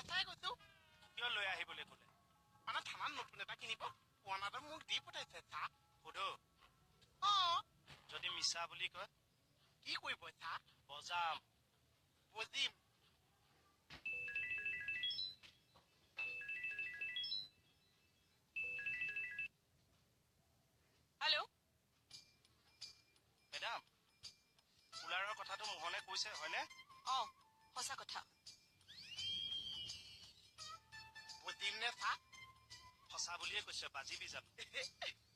সঁচাই কৈছো। কিয় লৈ আহিবলৈ ক'লে? মানে থানাত নতুন এটা কিনিব, পুৰণাটো মোক দি পঠাইছে। চা সোধো। অ, যদি মিছা বুলি কয় কি কৰিব? চা বজাম। বুজিম। হেল্ল' মেডাম, কুলাৰৰ কথাটো মোহনে কৈছে হয়নে? অ, সঁচা কথা। বুজিম নে চা? সঁচা বুলিয়ে কৈছে, বাজিবি জানো?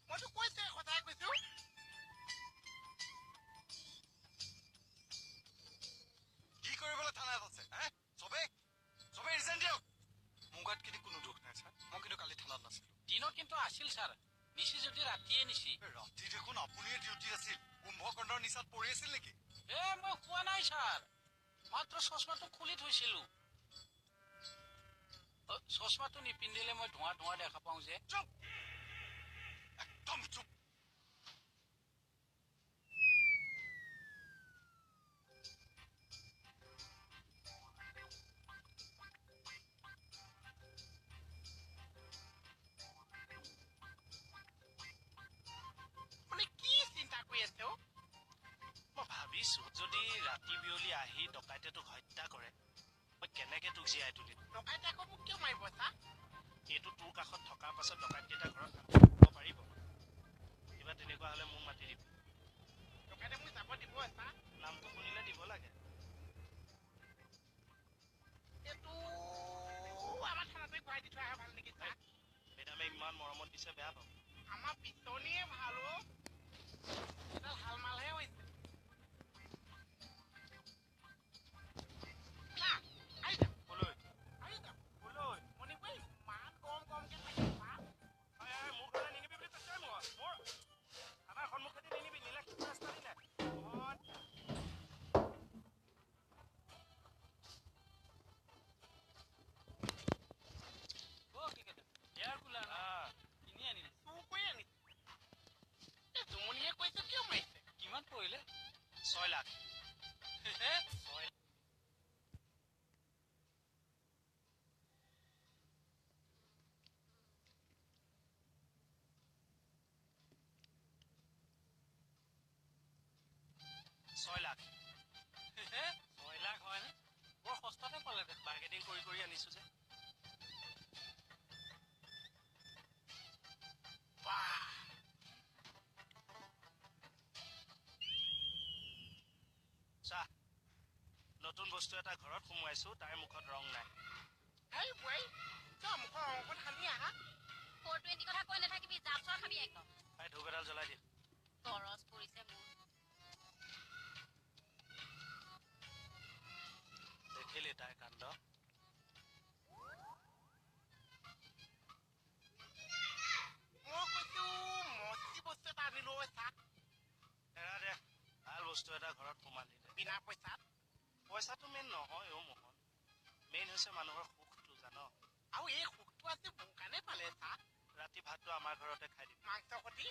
মইতো কৈছে সঁচাই কৈছো। কি কৰিবলৈ থানাত আছে হে? চবে চবে ৰিজাইন দিয়ক। মোৰ গাত কিন্তু কোনো দোষ নাই ছাৰ, মই কিন্তু কালি থানাত নাছিলো। দিনত কিন্তু আছিল ছাৰ, নিচি যদি ৰাতিয়ে নিচি। ৰাতি দেখোন আপুনিয়ে ডিউটিত আছিল, কুম্ভকৰ্ণৰ নিচাত পৰি আছিল নেকি? এ মই খোৱা নাই ছাৰ, মাত্ৰ চশমাটো খুলি থৈছিলো। চশমাটো নিপিন্ধিলে মই ধোঁৱা ধোঁৱা দেখা পাওঁ যে। চুপ, একদম চুপ। মানে কি চিন্তা কৰি আছে অ? মই ভাবিছো যদি ৰাতি বিয়লি আহি ডকাইতে তোক হত্যা কৰে, মই কেনেকে তোক জীয়াই তুলিম? ডকাইতে আকৌ মোক কিয় মাৰিব চা? এইটো তোৰ কাষত থকাৰ পাছত ডকাইত কেইটা ঘৰত থাকিব পাৰিব? কিবা তেনেকুৱা হলে মোক মাতি দিবি। ডকাইতে মোক যাব দিব চা? নামটো শুনিলে দিব লাগে। এইটো আমাৰ থানাতে ভৰাই দি থৈ অহা ভাল নেকি চা? মেডামে ইমান মৰমত দিছে, বেয়া পাব। আমাৰ বিচনীয়ে ভাল অ, এডাল হালমালহে হৈছে। চা, আহি যাম। কলৈ? আহি যাম। কলৈ? মণিপুৰ ইমান গৰম গৰমকে থাকে চা। হয় হয়, মোৰ ঘৰলৈ নিনিবি বুলি কৈছে। মোৰ থানাৰ সন্মুখেদি নিনিবি, নিলে সিটো ৰাস্তা দি নে। অ কেকেদা, এয়াৰ কুলাৰ ন? কিনি আনিলে? চুৰ কৰি আনিছে। এই জুমনিয়ে কৈছে কিয় মাৰিছে? কিমান পৰিলে? 6 লাখ। 6। 6 লাখ। 6 লাখ হয়নে? বৰ সস্তাতে পালে দেখোন। বাৰ্গেনিং কৰি কৰি আনিছো যে। বাহ, চা, নতুন বস্তু এটা ঘৰত সোমোৱাইছো, তাইৰ মুখত ৰং নাই। হেই বোৱাৰী, যোৱা মুখৰ অংকন সানি আহা। 420 কথা কৈ নাথাকিবি, জাপ চৰ খাবি একদম। তাই ধূপ এডাল জ্বলাই দিয়ে। গৰজ পৰিছে মোৰ। দেখিলি তাইৰ কাণ্ড? মই কৈছো মস্তি বস্তু এটা আনিলো ঐ চা। এৰা দে, ভাল বস্তু এটা ঘৰত সোমালি দে। বিনা পইচাত। পইচাটো মেইন নহয় অ মোহন, মেইন হৈছে মানুহৰ সুখটো জান। আৰু এই সুখটো আজি মোৰ কাৰণে পালে চা। ৰাতি ভাতটো আমাৰ ঘৰতে খাই দিবি। মাংস সতি?